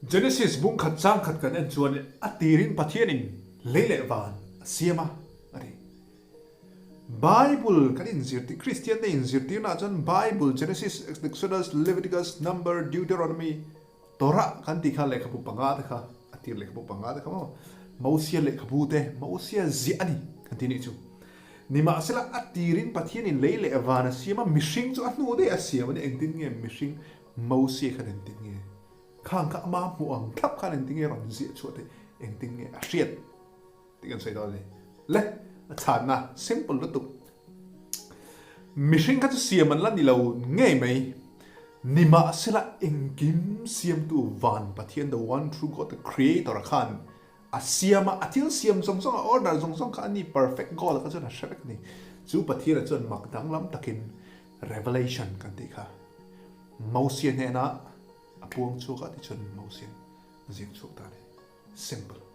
Genesis bung khat chang khat kan en chuan a tirin Pathianin lei leh van a siam a, a ti. Bible kan inzirtir, Kristian te inzirtirnaah chuan Bible, Genesis, Exodus, Leviticus, Number, Deuteronomy, Torah kan tih kha lehkhabu panga te kha, a tir lehkhabu panga te kha maw, Mosia lehkhabu te, Mosia ziah a ni kan ti nih chu. Nimahsela a tirin Pathianin lei leh van a siam a, mihring chu a hnu daih a siam a ni, engtin nge mihring Mosia khan engtin nge khang kha ama hmuh ang thlap khan engtin nge rawn ziah chhuah theih, engtin nge a hriat tih kan sawi dawn a ni. Le, a chhanna simple lutuk. Mihring kha chu siam an la ni lo ngei mai. Nimahsela engkim siamtu van Pathian the one true God the creator khan a siam a, a thil siam zawng zawng a order zawng zawng kha a ni perfect God kha chuan a hre vek a ni. Chu Pathian ah chuan mak danglam takin revelation kan tih kha Mosia hnenah a puang chhuak a tichuan Mosian a ziak chhuak ta a ni. Simple.